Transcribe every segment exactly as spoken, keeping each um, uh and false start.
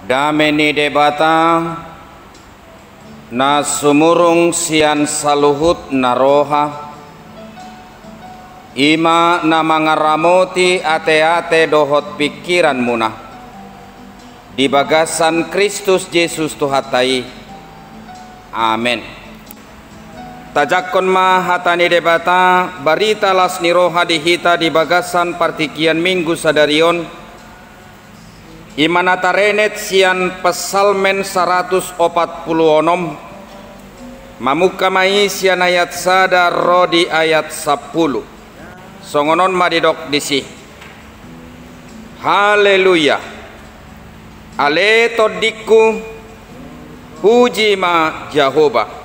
Dame ni Debata, na sumurung sian saluhut na roha, i ma na mangaramoti ateate dohot pingkiranmuna di bagasan Kristus Jesus Tuhanta i. Amen. Tajangkon ma hata ni Debata, barita las ni roha di hita di bagasan partingkian Minggu sadari on, i ma na tarenet sian Psalmen saratus opat pulu onom, mamungka ma i sian ayat sada ro di ayat sampulu. Songon on ma didok disi: Haleluya! Ale tondingku, puji ma Jahowa.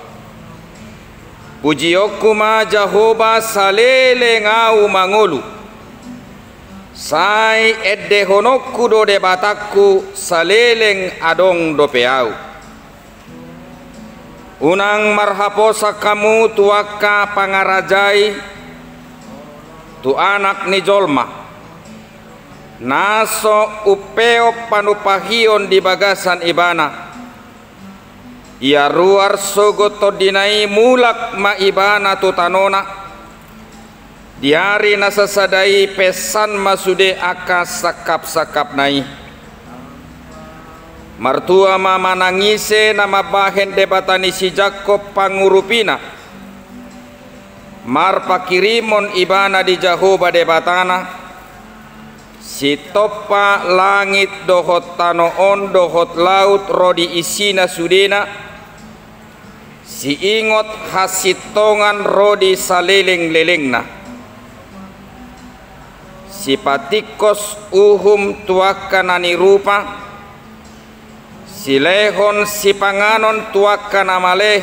Pujionku ma Jahowa saleleng ahu mangolu. Sai endehononku do Debatangku saleleng adong dope ahu. Unang marhaposan hamu tu angka pangarajai, tu Anak ni jolma, na so umpeop panumpahion di bagasan ibana. Ia ruar sogot tondina i, mulak ma ibana tu tanona. Di ari na sasada i pesan ma sude angka sangkapsangkapna i. Martua ma manang ise na mambahen Debata ni si Jakkob pangurupina, marpanghirimon ibana di Jahowa Debatana. Sitompa langit dohot tano on dohot laut ro di isina sudena, siingot hasintongan ro di salelenglelengna. Sipatingkos uhum tu angka na nirupa, silehon sipanganon tu angka na male.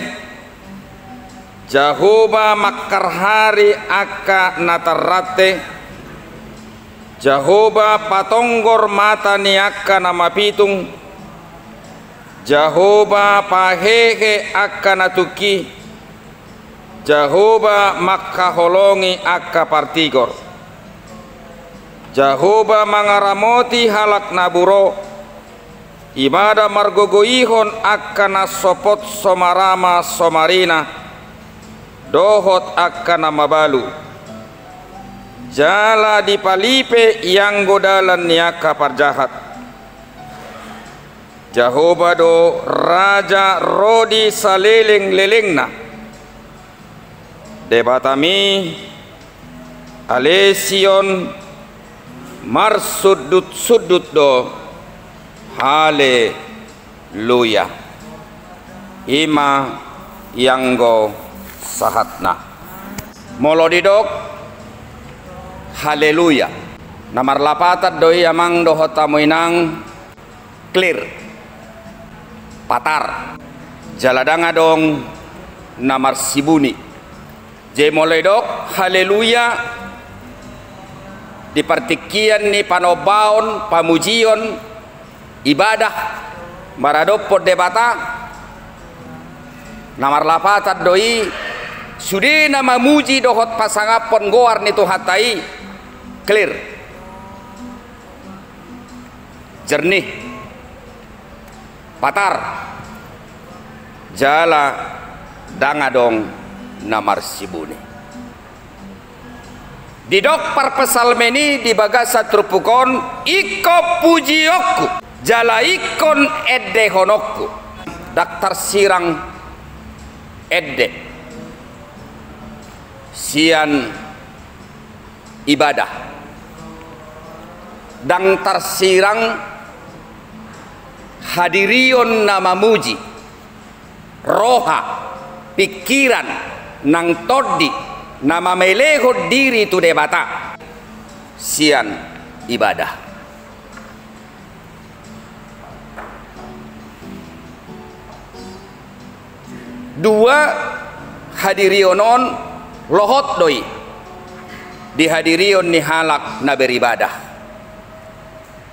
Jahowa mangharhari angka na tarrante. Jahowa patonggor mata ni angka na mapitung. Jahowa pahehe angka na tungki. Jahowa manghaholongi angka partigor. Jahowa mangaramoti halak na buro. Ibana margogoihon angka na sopot so marama so marina, dohot angka na mabalu. Jala dipalipe ianggo dalan ni angka parjahat. Jahowa do Raja ro di salelenglelengna. Debatami, ale Sion, marsundutsundut do. Haleluya. I ma ianggo sahatna. Molo didok haleluya, na marlapatan do i, amang dohot hamu inang. Clear. Patar. Jala ndang adong na marsibuni. Jadi molo didok haleluya di partingkian ni panombaon, pamujion, ibadah maradophon Debata, na marlapatan do i sude na mamuji dohot pasangaphon goar ni Tuhanta i. Clear. Jernih, patar, jala ndang adong na marsibuni. Didok parpsalmen i di bagasan turpuk on, ingkon pujionku jala ingkon endehononku. Ndang tarsirang ende sian ibadah. Ndang tarsirang hadirion na mamuji, roha, pingkiran, nang tondi na mamelehon diri tu Debata sian ibadah. Dua hadirion on lohot do i di hadirion ni halak na beribadah.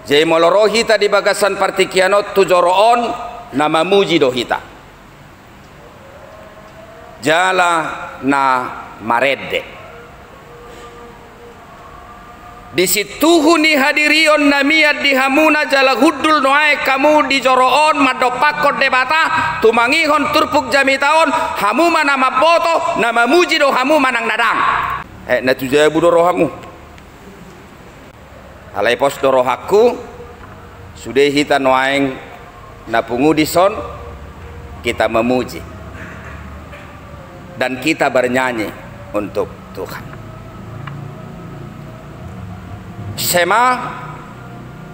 Jadi molo ro hita di bagasan partingkian on tu joro on, na mamuji do hita jala na marende. Di sintuhu ni hadirion na mian di hamuna jala hundul nuaeng hamu di joro on mandompakhon Debata, tumangihon turpuk jamita on, hamu ma na mamboto, na mamuji do hamu manang na dang. Eh, na tu jabu do rohamu. Alai pos do rohangku, sude hita nuaeng na pungu dison, kita memuji dan kita bernyanyi untuk Tuhan. Shema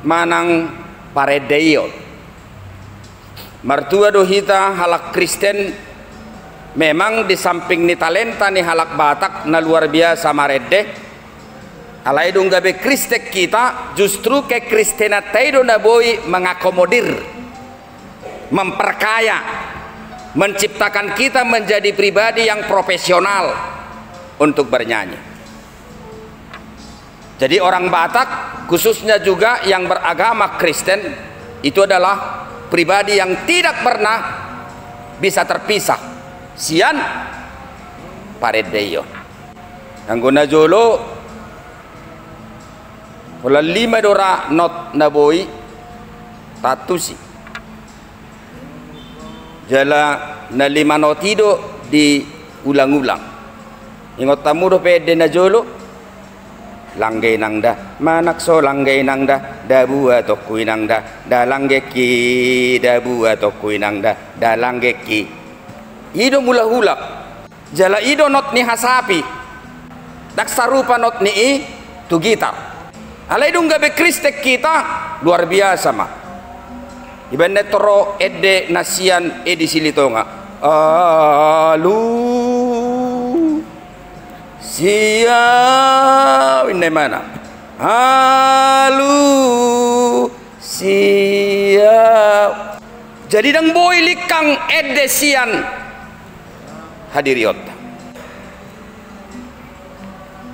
manang parendeion. Martua do hita halak Kristen, memang di samping ni talenta ni halak Batak na luar biasa marende, alai dung gabe Kristen hita, justru kekristenanta i do na boi mengakomodir, memperkaya, menciptakan kita menjadi pribadi yang profesional untuk bernyanyi. Jadi orang Batak, khususnya juga yang beragama Kristen, itu adalah pribadi yang tidak pernah bisa terpisah sian parendeion. Anggo na jolo, holan lima do ra not na boi taantusi. Jala na lima not i do diulang-ulang. Ingot hamu dope ende na jolo? Langge inang da, manakso langge inang da, da buatongku inang da, da langgeki, da buatongku inang da, da langgeki. I do mulak-ulak. Jala i do not ni hasapi. Ndang sarupa not ni i tu gitar. Alai dung gabe Kristen hita, luar biasa ma. Ibaen na toro ende na sian Edi Silitonga. Alu sia, inna imana. Alu sia. Jadi ndang boi lingkang ende sian hadirionta.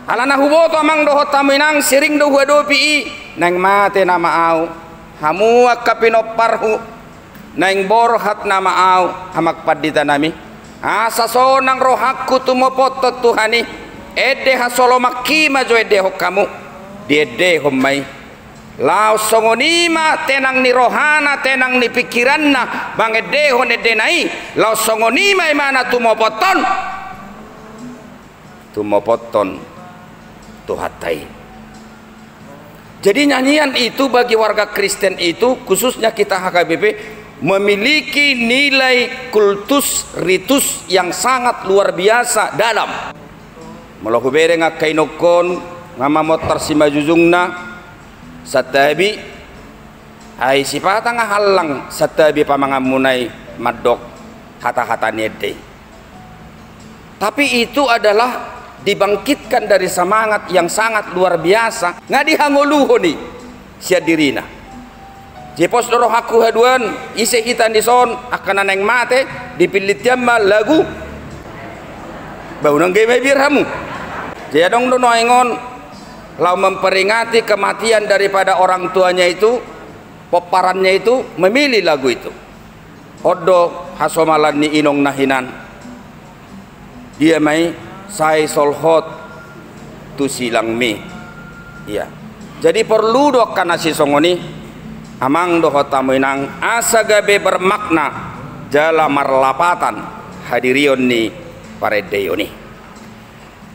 Ala na huboto amang dohot hamu inang, sering do huadopi i, naeng mate nama au, hamu angka pinomparhu, naeng borhat nama au, amang pandita nami. Asa sonang rohangku tumopothon Tuhan i, ende hasolomanki ma jo endehon hamu, diendehon ma i. Laos songon i ma tenang ni rohana, tenang ni pingkiranna, mangendehon endena i, laos songon i ma imana tumopothon, tumopothon Tuhanta i. Jadi nyanyian itu bagi warga Kristen itu, khususnya kita H K B P, memiliki nilai kultus ritus yang sangat luar biasa dalam. Molo hubereng angka inongkon, nga mamontar simajujungna, santabi, ai sipata nga hallang santabi pamanganmuna i mandok hata-hata ni ende i. Tapi itu adalah dibangkitkan dari semangat yang sangat luar biasa, nga dihangoluhon i sian dirina. Jadi pos do rohangku haduan, ise hita dison, angka na naeng mate, dipillit hian ma lagu. Bau nang ge ma biar hamu. Jadi adong do nuaeng on, laho memperingati kematian daripada orang tuanya itu, pomparannya itu, memilih lagu itu. On do hasomalan ni inong na hinan. Dia ma i, sai solhot tu silangmi. Ia. Jadi porlu do angka na sisongon i, amang dohot hamu inang, asa gabe bermakna jala marlapatan hadirion ni parendeion i.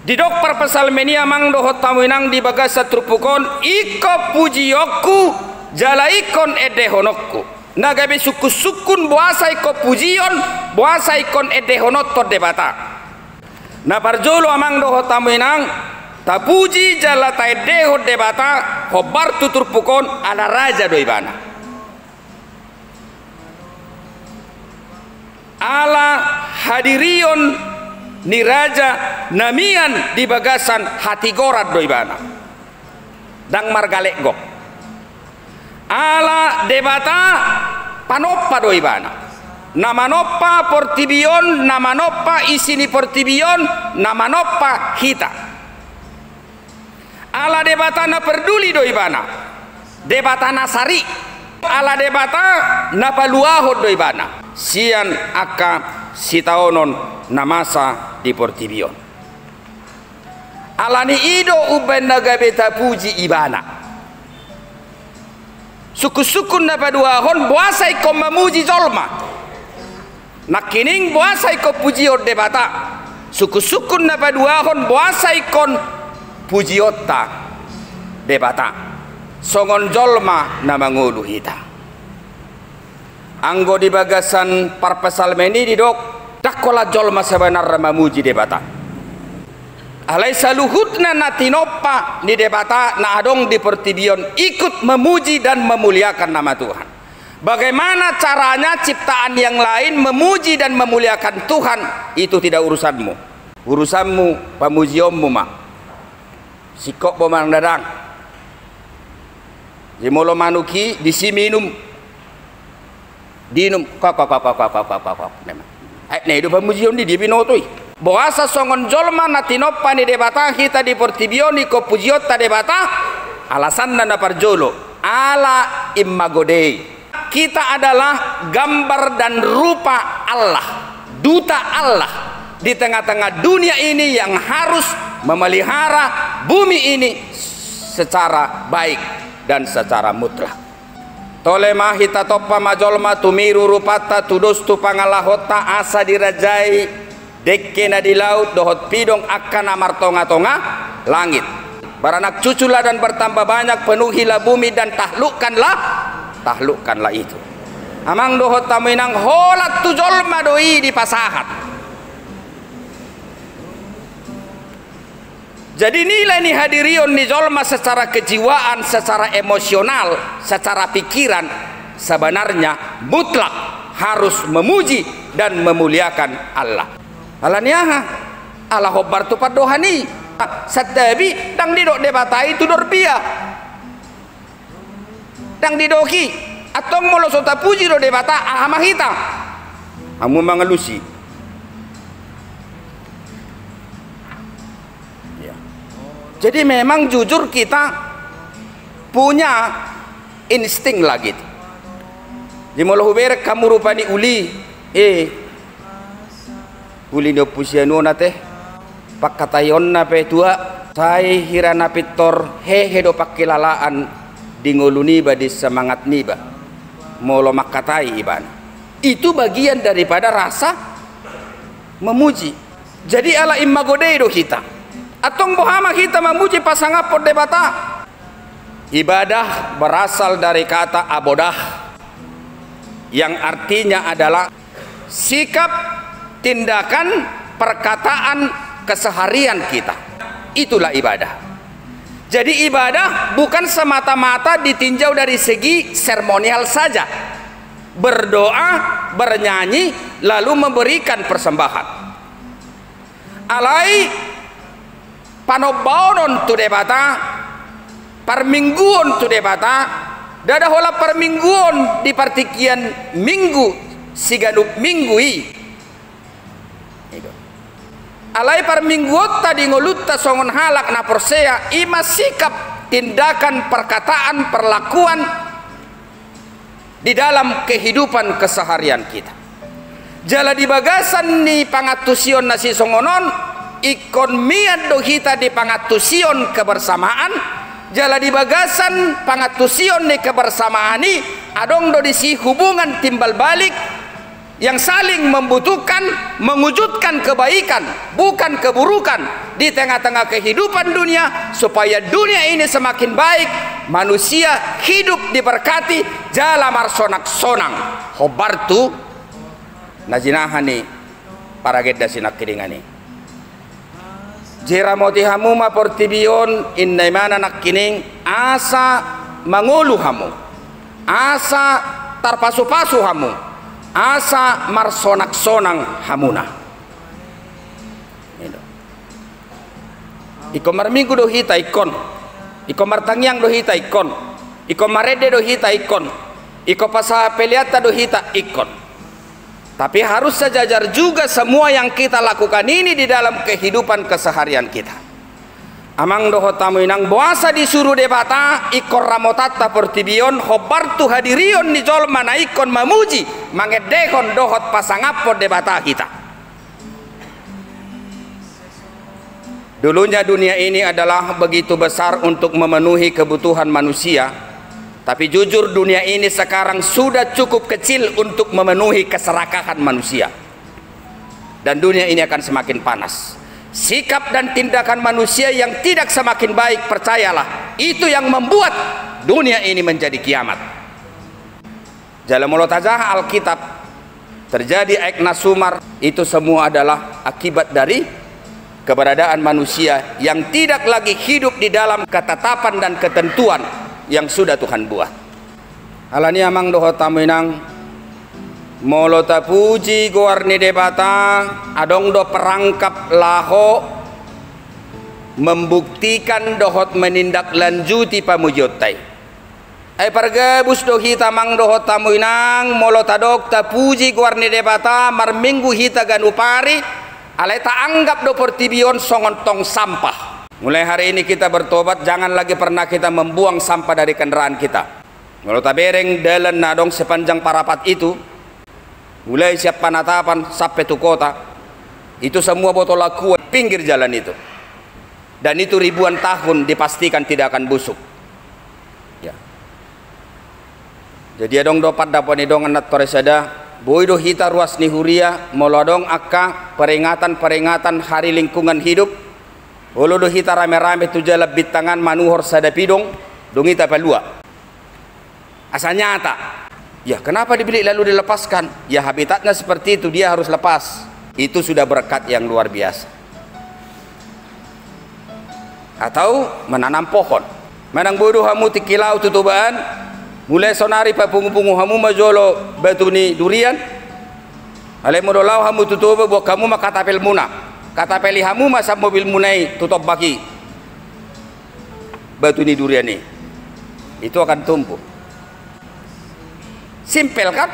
Didok parpsalmen i amang dohot hamu inang di bagasan turpuk on, ingkon pujionku jala ingkon endehononku. Na gabe sungkun-sungkun boasa ingkon pujion, boasa ingkon endehononhon Debata. Na parjolo amang dohot hamu inang, tapuji jala taendehon Debata, hombar tu turpuk on ala raja do ibana. Ala hadirion ni raja na mian di bagasan hatigoran do ibana. Ndang margalek gok. Ala Debata panompa do ibana. Na manompa portibi on, na manompa isi ni portibi on, na manompa hita. Ala Debata na parduli do ibana. Debata na sari. Ala Debata na paluahon do ibana sian angka sitaonon na masa di portibi on. Alani i do umbaen na gabe tapuji Ibana. Sungkun-sungkun na paduahon, boasa ingkon mamuji jolma? Nangkining, boasa ingkon pujion Debata? Sungkun-sungkun na paduahon, boasa ingkon pujionta Debata songon jolma na mangolu hita? Anggo di bagasan parpsalmen i didok, ndang holan jolma sebenarna mamuji Debata. Alai saluhutna na tinompa ni Debata na adong di portibi on ikut memuji dan memuliakan nama Tuhan. Bagaimana caranya ciptaan yang lain memuji dan memuliakan Tuhan, itu tidak urusanmu. Urusanmu pamujionmu ma. Singkop bo manang ndang. Jadi molo manuk i disi minum, diinum, kok, kok, kok. Aek na i do pamujion di dia binoto i. Boasa songon jolma na tinompa ni Debata hita di portibi on, ingkon pujionta Debata? Alasanna na parjolo, ala imago Dei. Kita adalah gambar dan rupa Allah, duta Allah di tengah-tengah dunia ini yang harus memelihara bumi ini secara baik dan secara mutlak. Tole ma hita, tompa ma jolma, tumiru rupanta, tudos tu pangalahonta, asa dirajai dengke na di laut dohot pidong angka na martonga-tonga langit. Beranak cuculah dan bertambah banyak, penuhilah bumi dan taklukkanlah, taklukkanlah itu. Amang dohot hamu inang, holan tu jolma do i dipasahat. Jadi nilai ni hadirion ni jolma secara kejiwaan, secara emosional, secara pikiran, sebenarnya mutlak harus memuji dan memuliakan Allah. Alani aha? Ala hombar tu pandohan i. Santabi ndang didok Debata i tudor bia. Ndang didok i. Antong molo so tapuji do Debata, aha ma hita? Hamu mangalusi. Ya. Jadi memang jujur kita punya insting lah gitu. Jadi molo huberek hamu rupani uli, eh, uli ni Ompu Sianona te, pangkataionna pe tua, sai hira na pintor hehe do pangkilalaan di ngolu niba, di semangat niba molo mangkatai ibana. Itu bagian daripada rasa memuji. Jadi ala imago Dei do hita. Antong boha ma hita mamuji pasangaphon Debata? Ibadah berasal dari kata abodah, yang artinya adalah sikap, tindakan, perkataan, keseharian kita. Itulah ibadah. Jadi ibadah bukan semata-mata ditinjau dari segi seremonial saja. Berdoa, bernyanyi, lalu memberikan persembahan. Alai panombaonon tu Debata, parmingguon tu Debata, ndada holan parmingguon di partingkian minggu, siganup minggu i. Alai parmingguonta di ngolunta songon halak na porsea, i ma sikap, tindakan, perkataan, perlakuan di dalam kehidupan keseharian kita. Jala di bagasan ni pangantusion na sisongon on, ingkon mian do hita di pangantusion kebersamaan, jala di bagasan pangantusion ni kebersamaan i, adong do disi hubungan timbal balik, yang saling membutuhkan, mewujudkan kebaikan, bukan keburukan, di tengah-tengah kehidupan dunia, supaya dunia ini semakin baik, manusia hidup diberkati, jala marsonak-sonang. Hombar tu na jinaha ni paragenda sinangkiningan i. Jadi ramoti hamu ma portibi on, inna imana nangkining, asa mangolu hamu, asa tarpasu-pasu hamu, asa marsonak-sonang hamuna. Ingkon marminggu do hita, ingkon. Ingkon martangiang do hita, ingkon. Ingkon marende do hita, ingkon. Ingkon pasahat peleanta do hita, ingkon. Tapi harus sejajar juga semua yang kita lakukan ini di dalam kehidupan keseharian kita. Amang dohot hamu inang, boasa disuru Debata ingkon ramotanta portibi on, hombar tu hadirion ni jolma na ingkon mamuji, mangendehon dohot pasangaphon Debata hita. Dulunya dunia ini adalah begitu besar untuk memenuhi kebutuhan manusia, tapi jujur, dunia ini sekarang sudah cukup kecil untuk memenuhi keserakahan manusia. Dan dunia ini akan semakin panas. Sikap dan tindakan manusia yang tidak semakin baik, percayalah, itu yang membuat dunia ini menjadi kiamat. Jala molo tajaha Alkitab, terjadi aek na sumar, itu semua adalah akibat dari keberadaan manusia yang tidak lagi hidup di dalam ketetapan dan ketentuan yang sudah Tuhan buat. Alani i, amang dohot hamu inang, molo tapuji goar ni Debata, adong do perangkap laho membuktikan dohot menindaklanjuti pamujionta i. Ai pargabus do hita, amang dohot hamu inang, molo tadok tapuji goar ni Debata, marminggu hita ganup ari, alai taanggap do portibi on songon tong sampah. Mulai hari ini kita bertobat, jangan lagi pernah kita membuang sampah dari kendaraan kita. Molo tabereng dalan na adong sepanjang Parapat itu, mulai sian Panatapan sampai tu kota, itu semua botol Aqua pinggir jalan itu. Dan itu ribuan tahun dipastikan tidak akan busuk. Ya. Jadi adong do pandapotan ni dongan na torop sada, boi do hita ruas ni huria, molo adong angka peringatan-peringatan hari lingkungan hidup, olo do hita rame-rame tu jalan Bintangan manuhor sada pidong, dung i tapalua. Asa nyata. Ya, kenapa dibelit lalu dilepaskan? Ya, habitatnya seperti itu, dia harus lepas. Itu sudah berkat yang luar biasa. Atau menanam pohon. Manang boi do hamu tingki laho tu Toba an, mulai sonari papungu-pungu hamu ma jolo batu ni durian. Alai molo laho hamu tu Toba, buat hamu ma katapelmuna. Katapeli hamu ma sian mobilmuna i tu tombak i. Batu ni durian i, itu akan tumbuh. Simpel, kan?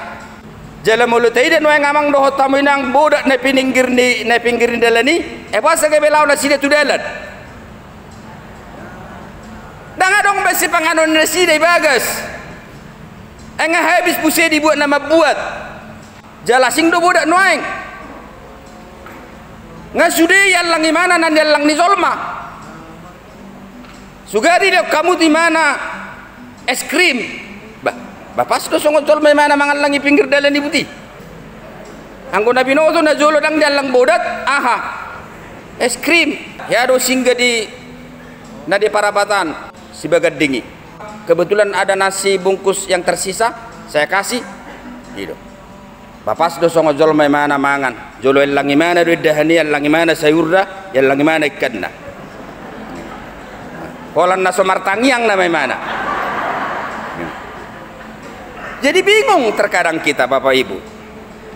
Jala molo taida nuaeng, amang dohot hamu inang, bodat na pinggir ni, na pinggir ni dalan i, eh, boasa gabe laho nasida tu dalan? Ndang adong be sipanganon nasida i bagas. Ai nga habis muse dibuat na mambuat. Jala asing do bodat nuaeng. Nga sude iallang imana na niallang ni jolma. Sugari didok hamu tu imana es krim. Bah, bah pas do songon jolma imana mangallangi pinggir dalan i buti. Anggo na binoto najolo ndang diallang bodat, aha? Es krim. Hea do singgah di na di Parapat an, Sibaganding i. Kebetulan ada nasi bungkus yang tersisa, saya kasih. Gitu. Bah pas do songon jolma imana mangan. Jolo iallang imana do indahan i, iallang imana sayurna, iallang imana ikanna. Holan na so martangiang nama imana. Jadi bingung terkadang kita, Bapak Ibu.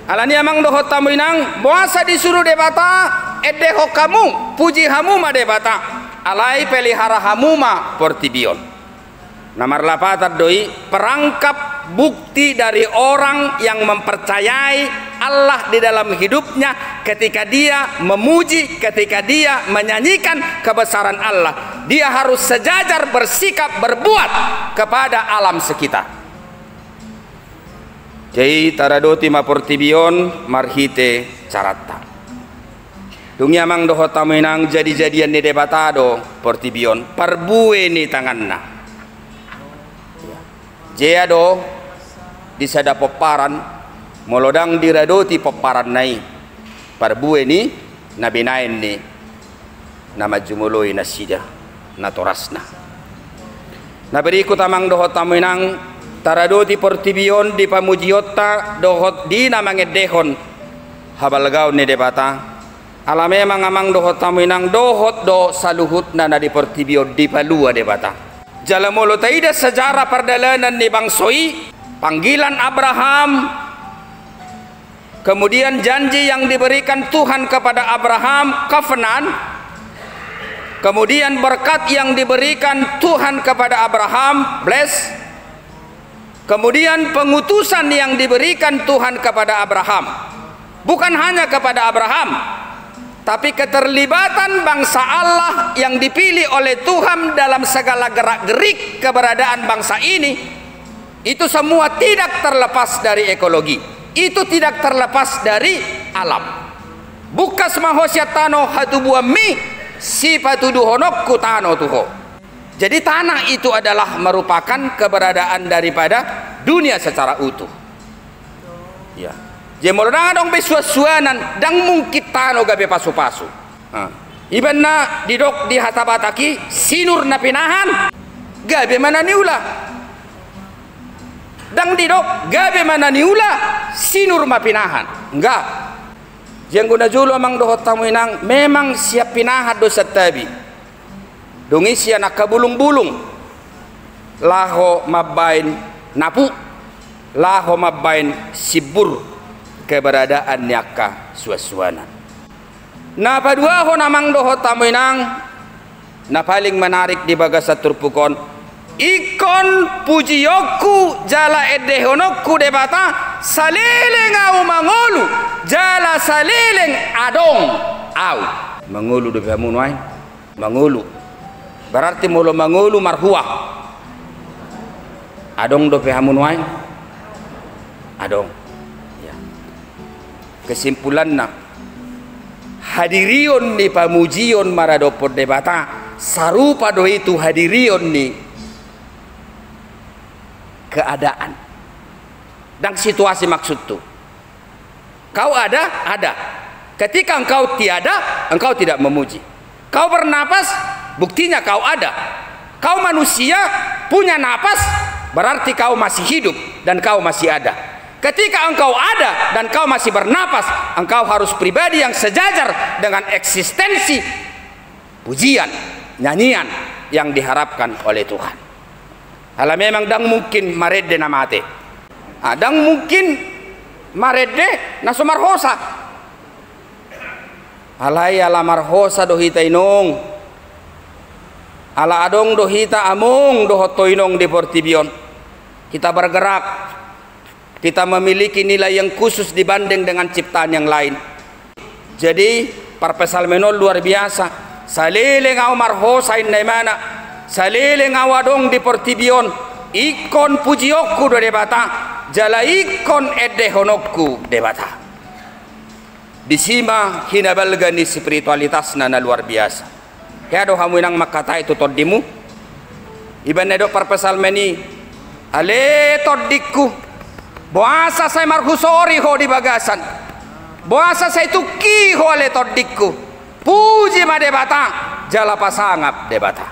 Alani i, amang dohot hamu inang, boasa disuru Debata, endehon hamu, puji hamu ma Debata. Alai pelihara hamu ma portibi on. Na marlapatan do i, perangkap bukti dari orang yang mempercayai Allah di dalam hidupnya, ketika dia memuji, ketika dia menyanyikan kebesaran Allah, dia harus sejajar bersikap, berbuat kepada alam sekitar. Jadi taradoti ma portibi on marhite caranta. Dung i, amang dohot hamu inang, jadi-jadian ni Debata do portibi on, parbue ni tanganna. Jea do di sada pomparan, molo ndang diradoti pomparanna i, parbue ni na binaen ni na manjumoloi nasida natorasna. Na berikut, amang dohot hamu inang, taradoti portibi on di pamujionta dohot di na mangendehon habalgaon ni Debata. Ala memang, amang dohot hamu inang, dohot do saluhutna na di portibi on dipalua Debata. Jala molo taida sejarah pardalanan ni bangso i, panggilan Abraham, kemudian janji yang diberikan Tuhan kepada Abraham, covenant, kemudian berkat yang diberikan Tuhan kepada Abraham, bless, kemudian pengutusan yang diberikan Tuhan kepada Abraham. Bukan hanya kepada Abraham, tapi keterlibatan bangsa Allah yang dipilih oleh Tuhan dalam segala gerak-gerik keberadaan bangsa ini, itu semua tidak terlepas dari ekologi. Itu tidak terlepas dari alam. Bungkas ma ho sian tano hatubuanmi, sipatuduhononku tano tu ho. Jadi tanah itu adalah merupakan keberadaan daripada dunia secara utuh. Ya. Jadi molo ndang adong be suansuanan, ndang mungkin tano gabe pasupasu. Nah, ibaen na didok di hata Batak i, sinur na pinahan gabe ma na niula. Ndang didok gabe ma na niula, sinur ma pinahan. Enggak. Jadi anggo na jolo amang dohot hamu inang, memang sian pinahan do santabi. Dung i sian angka bulungbulung laho mambaen napu, laho mambaen simbur keberadaan ni angka suansuanan. Na paduahon amang dohot hamu inang, na paling menarik di bagasan turpuk on, ingkon pujionku jala endehononku Debata, saleleng ahu mangolu jala saleleng adong ahu. Mangolu dope hamu nuaeng? Mangolu. Berarti molo mangolu marhua. Adong dope hamu nuaeng? Adong. Ya. Kesimpulanna, hadirion ni pamujion maradophon Debata sarupa do i tu hadirion ni keadaan. Ndang situasi maksudhu. Kau ada? Ada. Ketika engkau tiada, engkau tidak memuji. Kau bernapas, buktinya kau ada. Kau manusia, punya napas, berarti kau masih hidup dan kau masih ada. Ketika engkau ada dan kau masih bernapas, engkau harus pribadi yang sejajar dengan eksistensi pujian, nyanyian yang diharapkan oleh Tuhan. Ala memang ndang mungkin marende na mate. Ah, ndang mungkin marende na so marhosa. Alai ala marhosa do hita inong. Ala adong do hita among dohot ho inong di portibi on. Kita bergerak. Kita memiliki nilai yang khusus dibanding dengan ciptaan yang lain. Jadi, parpsalmen on luar biasa. Saleleng ahu marhosa inna imana, saleleng ahu adong di portibi on, ingkon pujionku do Debata, jala ingkon endehononku Debata. Disi ma hinabalga ni spiritualitasna na luar biasa. Hea do hamu inang mangkatai tu tondimu? Ibaen na didok parpsalmen i, ale tondingku, boasa sai marhusori ho di bagasan? Boasa sai tungki ho ale tondingku? Puji ma Debata, jala pasangap Debata.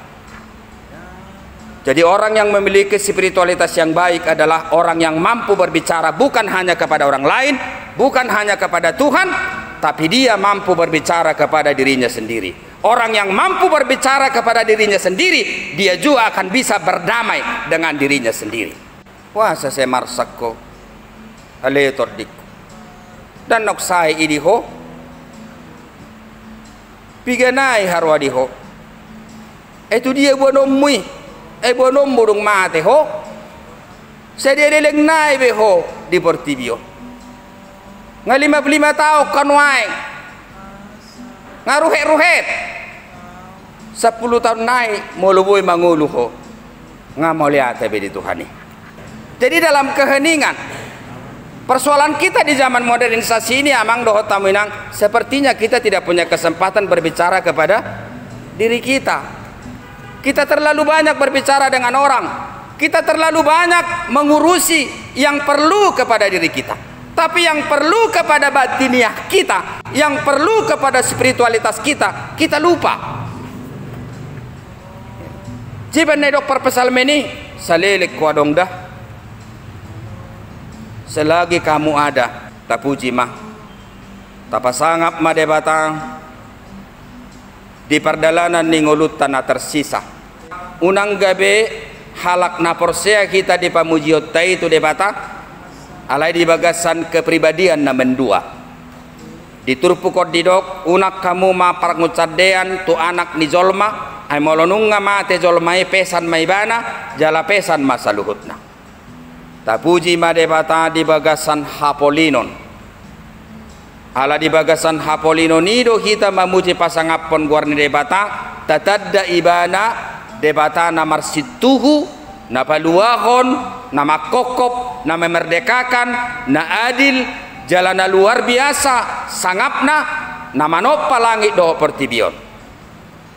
Jadi orang yang memiliki spiritualitas yang baik adalah orang yang mampu berbicara bukan hanya kepada orang lain, bukan hanya kepada Tuhan, tapi dia mampu berbicara kepada dirinya sendiri. Orang yang mampu berbicara kepada dirinya sendiri, dia juga akan bisa berdamai dengan dirinya sendiri. Boasa sai marsak ho, ale tondingku? Ndang sae i di ho. Piga nai haroa di ho? Ai tu dia boanonmu i? Ai boanonmu dung mate ho? Sadia leleng nai be ho di portibi on? Nga lima puluh lima taon ho nuaeng. Nga ruhetruhet. Sampulu taon nai molo boi mangolu ho, nga mauliate be di Tuhan i. Jadi dalam keheningan, persoalan kita di zaman modernisasi ini, amang dohot hamu inang, sepertinya kita tidak punya kesempatan berbicara kepada diri kita. Kita terlalu banyak berbicara dengan orang. Kita terlalu banyak mengurusi yang perlu kepada diri kita. Tapi yang perlu kepada batiniah kita, yang perlu kepada spiritualitas kita, kita lupa. Jadi ibaen na didok parpsalmen i, saleleng ho adong da, selagi kamu ada, tapuji ma, tapasangap ma Debata, di pardalanan ni ngolunta na tersisa. Unang gabe halak na porsea hita di pamujionta i tu Debata, alai di bagasan kepribadian na mendua. Di turpuk on didok, unang hamu ma pargoncandean tu Anak ni jolma, ai molo nunga mate jolma i pesan ma ibana, jala pesan ma saluhutna. Tapuji ma Debata di bagasan hapolinon. Ala di bagasan hapolinon i do hita mamuji pasangaphon goar ni Debata, tatanda ibana Debata na marsintuhu, na paluahon, na mangkophop, na memerdekakan, na adil, jala na luar biasa sangapna, na manompa langit dohot portibi on.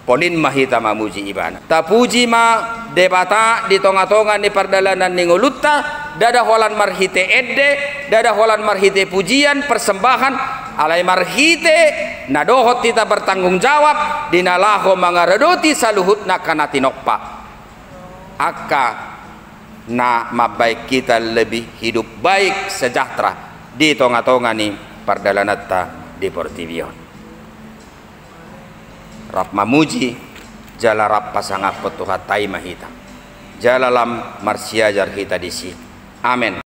Polin ma hita mamuji Ibana. Tapuji ma Debata di tonga-tonga ni pardalanan ni ngolunta, ndada holan marhite ende, ndada holan marhite pujian, persembahan, alai marhite na dohot hita bertanggung jawab di na laho mangaradoti saluhutna angka na tinompa. Angka na mambahen hita lebih hidup baik, sejahtera di tonga-tonga ni pardalananta di portibi on. Rap mamuji, jala rap pasangaphon Tuhanta i ma hita. Jala lam marsiajar hita disi. Amen.